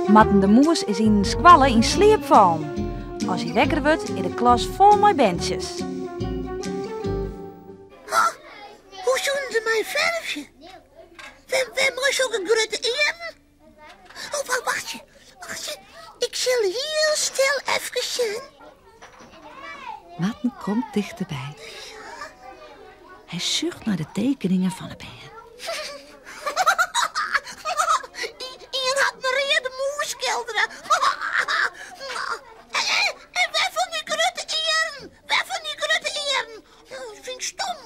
Marten de Moes is yn skoalle yn sliep fallen. As hy wekker wurdt, is de klas fol mei berntsjes. Hoe soenen se my fervje? Wêr, wêr mei sokke grutte earen? Oh, wacht, wachtsje, wachtsje. Ik sil hiel stil efkes sjen. Marten komt tichterby. Hy sjocht nei de tekeningen fan 'e bern. Ien hat in reade mûs skildere. En wêrfan dy grutte earen? Wêrfan dy grutte earen? Oh, dat fyn ik stom.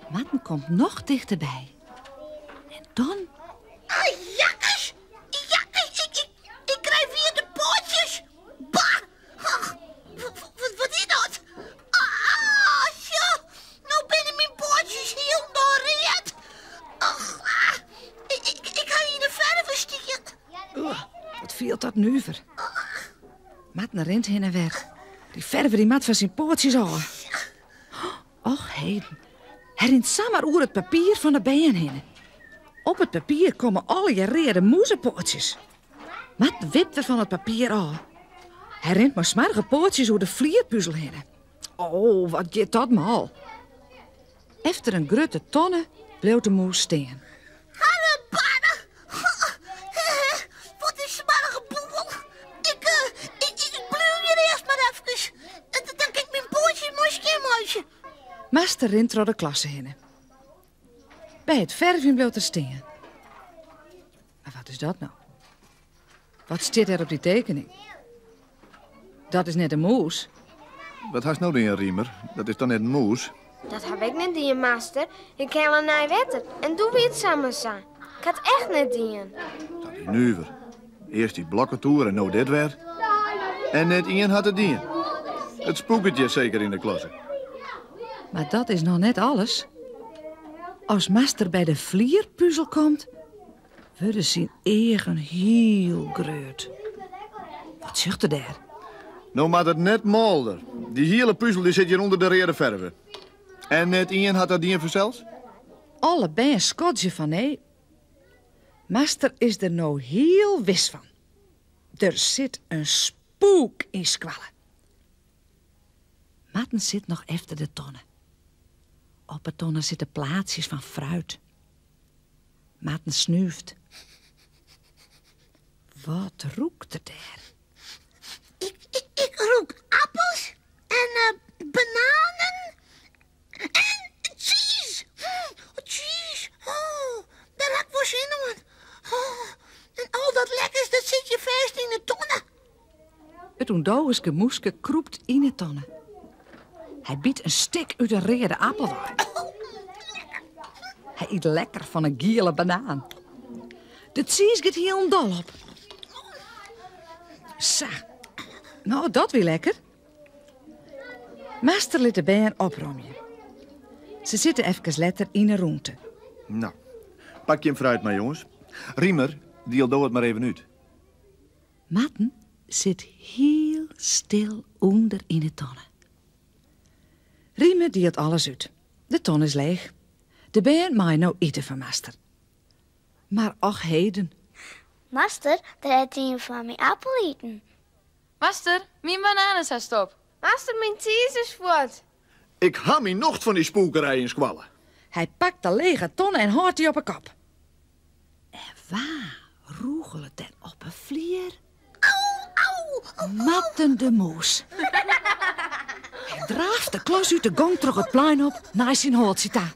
Marten komt noch tichterby. En dan... Ah, jakkes! Jakkes! Ik, ik, ik krij wite poatsjes! Bah! Ach, wat is dat? Ah, sjo! No binne myn poatsjes hielendal read. Ach, ah, ik, ik, ik ha yn de ferve stien. Oeh, wat fielt dat nuver. Marten rint hinne en wer. Dy ferve dy moat fan syn poatsjes ôf. Och heden, hy rint samar oer it papier fan de bern hinne. Op it papier komme allegear reade mûzepoatsjes. Marten wipt wer fan it papier ôf. Hy rint mei smoarge poatsjes oer de flierpuzel hinne. Oh, wat giet dat mâl. Efter in grutte tonne bliuwt de mûs stean. Harrebarre! Wat in smoarge boel. Ik, ik, ik bliuw hjir earst mar efkes. Dan kin ik myn poatsjes moai skjinmeitsje. Master rint troch de klasse hinne. By it fervjen bliuwt er stean. Mar wat is dat no? Wat stiet der op dy tekening? Dat is net in mûs. Wat hast no dien, Riemer? Dat is toch net in mûs? Dat haw ik net dien, master. Ik helle nij wetter en doe wie it samar sa. Ik ha it echt net dien. Dat is nuver. Earst dy blokketoer en no dit wer. En net ien hat it dien. It spûket hjir seker yn de klasse. Mar dat is noch net alles. As master by de flierpuzel komt, wurde syn eagen hiel grut. Wat sjocht er dêr? No moat it net mâlder. Dy hiele puzel dy sit hjir ûnder de reade ferve. En net ien hat dat dien fansels? Alle bern skodzje fan nee. Master is der no hiel wis fan. Der sit in spûk yn skoalle. Marten sit noch efter de tonne. Op 'e tonne sitte plaatsjes fan fruit. Marten snúft. Wat rûkt er dêr? Ik, ik, ik rûk appels en uh, bananen en cheese. Mm, cheese. Oh, dêr ha ik wol sin oan. Oh, en al dat lekkers, dat sit hjir fêst yn 'e tonne. It ûndogenske mûske krûpt yn 'e tonne. Hy byt in stik út in reade appel wei. Hy yt lekker fan in giele banaan. De tsiis giet hielendal op. Sa, no dat wie lekker. Master lit de bern opromje. Se sitte efkes letter yn 'e rûnte. No, pak jim fruit mar, jonges. Riemer, diel do it mar even út. Marten sit hiel stil ûnder yn 'e tonne. Riemer dielt alles út. De ton is leech. De bern meie no ite fan master. Mar och heden. Master, der hat ien fan myn appel iten. Master, myn banaan is hast op. Master, myn tsiis is fuort. Ik ha myn nocht fan dy spûkerij yn skoalle. Hy pakt de lege tonne en hâldt dy op 'e kop. En wa rûgelet der op 'e flier? Marten de Mûs. Hy draaft de klas út de gong troch it plein op nei syn hoaltsje ta.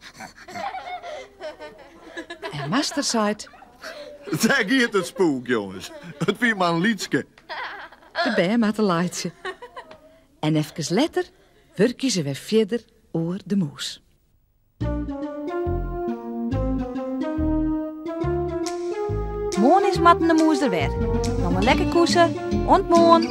En master seit... Dêr giet it spûk, jonges. It wie mar in lytske. De bern moatte laitsje. En efkes letter wurkje se wer fierder oer de mûs. Moarn is Marten de Mûs der wer. No mar lekker koese. Oant moarn.